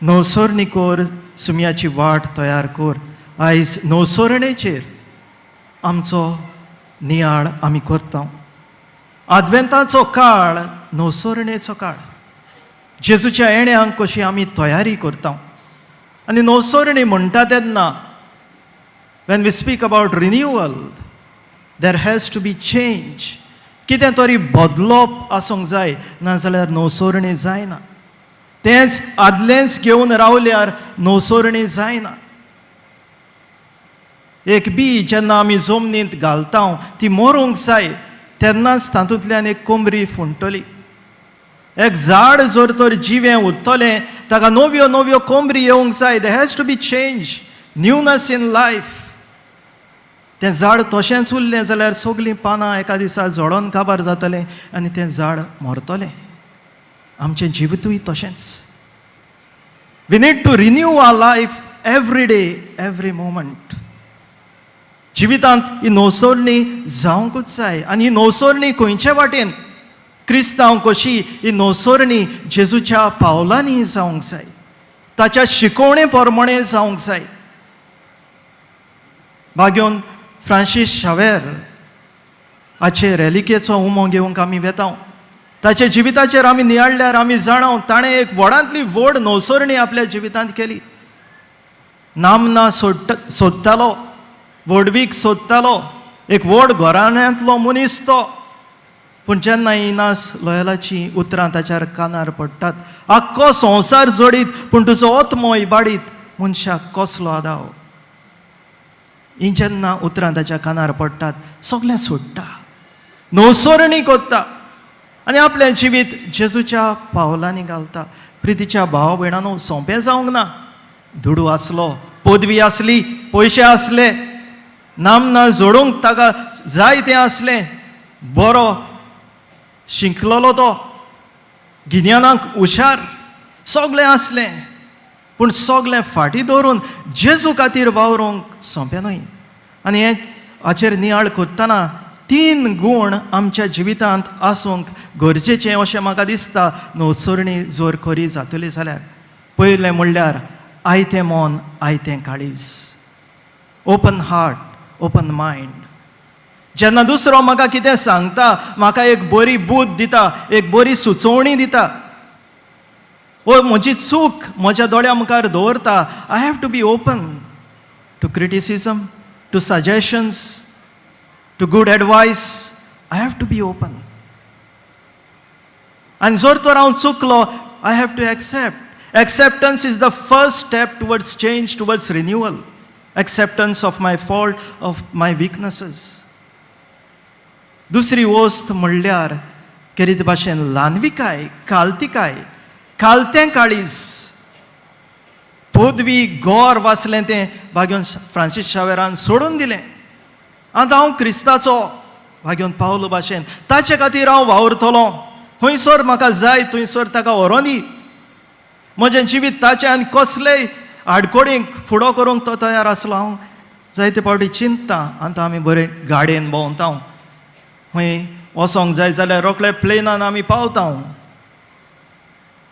नवसरणी कर, सुमयाची वाट तयार कर. आयज नवसरणेचेर आमचो नियाळ आमी करता. आदवेंताचो काळ नवसरणेचो काळ. जेजूच्या येण्यांक कशी आमी तयारी करता. आनी नवसरणी म्हणटा तेन्ना, when we speak about renewal, there has to be change. कितें तरी बदलप आसूंक जाय, नाजाल्यार नवसरणी जायना. तेंच आदलेंच घेवन रावल्यार नवसरणी जायना. एक बी जेन्ना आमी जमनींत घालता, ती मरूंक जाय, तेन्नाच तातूंतल्यान एक कोमरी फुंडटली. एक झाड जर तर जिवें उरतलें, ताका नव्यो नव्यो कोमरी येवंक जाय. There has to be change, newness in life. तें झाड तशेंच उरलें जाल्यार सगलीं पानां एका दिसा झडोन काबार जातलें आनी तें झाड मरतलें. आमचें जिवितूय तशेंच. We need to renew our life every day, every moment. जिवितांत ही नवसरणी जावंकूच जाय. आनी ही नवसरणी खंयचे वाटेन? क्रिस्तांव कशी ही नवसरणी जेजूच्या पावलांनी जावंक जाय, ताच्या शिकवणे प्रमाणे जावंक जाय. भाग्योन फ्रांसीस शावेर हाचे रेलिकेचो उमो घेवंक आमी वेता. ताच्या जिविताचेर आमी नियाळल्यार आमी जाणाव, ताणें एक व्हडांतली व्हड नवसरणी आपल्या जिवितांत केली. नामना सोडटा सोदतालो, व्हडवीक सोदतालो, एक व्हड घराण्यांतलो मनीस तो. पूण जेन्ना इनास लोयलाचीं उतरां ताच्या कानार पडटात, आख्खो संवसार जोडीत पूण तुजो आत्मो इबाडीत मनशाक कसलो आदाव, ही जेन्ना उतरां ताच्या कानार पडटात, सगळें सोडटा, नवसरणी करता आनी आपलें जिवीत जेजूच्या पावलांनी घालता. प्रितीच्या भाव भयणानो, सोंपें जावंक ना. दुडू आसलो, पदवी आसली, पयशे आसले, नामना जोडूंक ताका जाय तें आसलें, बरो शिकलेलो तो, गिन्यानाक हुशार, सगळें आसलें. पूण सगळें फाटीं दवरून जेजू खातीर वावरूंक सोंपें न्हय. आनी हें हाचेर नियाळ करतना तीन गूण आमच्या जिवितांत आसूंक गरजेचें अशें म्हाका दिसता, नवसरणी जर खरी जातली जाल्यार. पयलें म्हणल्यार आयतें मन, आयतें काळीज, ओपन हार्ट, ओपन मायंड. जेन्ना दुसरो म्हाका कितें सांगता, म्हाका एक बरी बूद दिता, एक बरी सुचोवणी दिता वो म्हजी चूक म्हज्या दोळ्या मुखार दवरता, I have to be open to criticism, to suggestions, to good advice. I have to be open. आनी जर तर हांव चुकलो, I have to accept. Acceptance is the first step towards change, towards renewal. Acceptance of my fault, of my weaknesses. दुसरी वस्त म्हणल्यार केरीत भाशेन ल्हानविकाय, कालतिकाय, कालतें काळीज. पदवी गोर वाचलें तें भाग्योन फ्रांसीस शावेरान सोडून दिलें. आतां हांव क्रिस्ताचो, भाग्योन पावलो भाशेन ताचे खातीर हांव वावुरतलो. खंयसर म्हाका जाय थंयसर ताका व्हरोन दी. म्हजें जिवीत ताचें आनी कसलेय आडकोडींक फुडो करूंक तो तयार आसलो. हांव जायते फावटी चिंतता, आतां आमी बरे गाडयेन भोंवता, खंय वचोंक जाय जाल्यार रोखडे प्लेनान आमी पावता.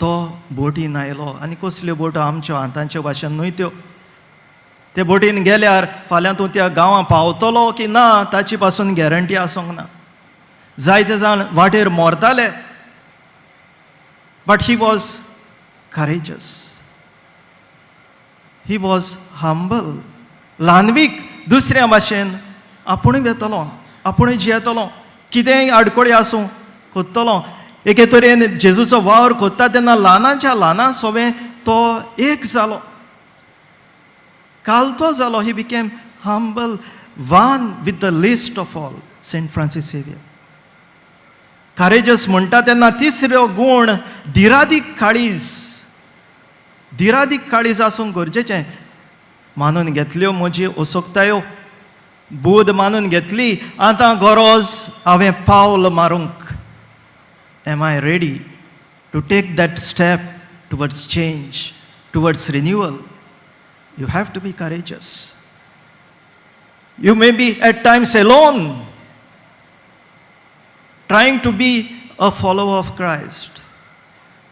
तो बोटीन आयलो. आनी कसल्यो बोटो? आमच्यो आतांच्यो भाशेन न्हय त्यो. ते बोटीन गेल्यार फाल्यां तूं त्या गांवां पावतलो की ना ताची पासून गॅरंटी आसूंक ना. जायते जाण वाटेर मरताले. But he was courageous, he was humble. ल्हानवीक, दुसऱ्या भाशेन आपुणूय वेतलो, आपुणूय जियेतलो, कितेंय आडकोळी आसूं कोत्तलो. एके तरेन जेजूचो वावर कोत्ता तेन्ना ल्हानाच्या ल्हाना सोवें तो एक जालो, कालतो जालो. He became humble, one with the least of all, Saint Francis Xavier. Courageous म्हणटा तेन्ना तिसरो गूण धिरादीक काळीज. धिरादीक काळीज आसूंक गरजेचें. मानून घेतल्यो म्हजी असक्तायो, बूद मानून घेतली, आतां गरज हांवें पावल मारूंक. Am I ready to take that step towards change, towards renewal? You have to be courageous. You may be at times alone, trying to be a follower of Christ,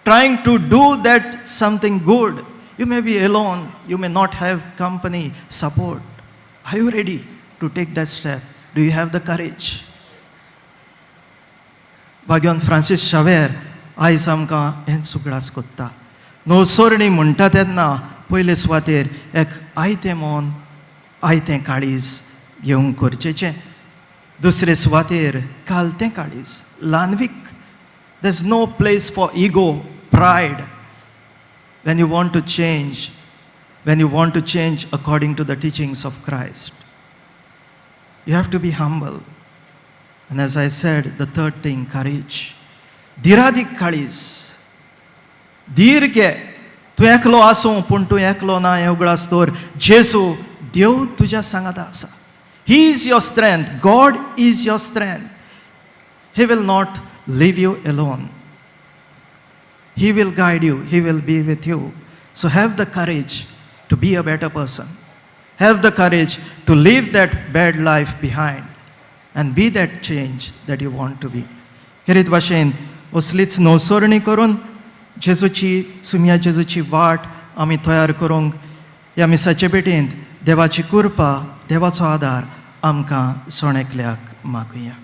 trying to do that something good. You may be alone, you may not have company, support. Are you ready to take that step? Do you have the courage? भाग्यवंत Francis Xavier आयज आमकां हेंच उगडास कोत्ता. नवसरणी म्हणटा तेन्ना पयले सुवातेर एक आयतें मन, आयतें काळीज घेवंक गरजेचें. दुसरे सुवातेर कालतें काळीज, ल्हानवीक. There is no place for ego, pride when you want to change, when you want to change according to the teachings of Christ. You have to be humble. And as I said, the third thing, courage. धिरादीक काळीज, धीर घे. तूं एकलो आसूं, पूण तूं एकलो ना हें उगडास दवर. जेजू देव तुज्या सांगाता आसा. He is your strength. God is your strength. He will not leave you alone. He will guide you, He will be with you. So have the courage to be a better person. Have the courage to leave that bad life behind and be that change that you want to be. खेरीत भाशेन असलीच नवसरणी करून जेजूची, सुमया जेजूची वाट आमी तयार करूंक ह्या मिसाचे भेटेंत देवाची कृपा, देवाचो आदार आमकां जण एकल्याक मागुया.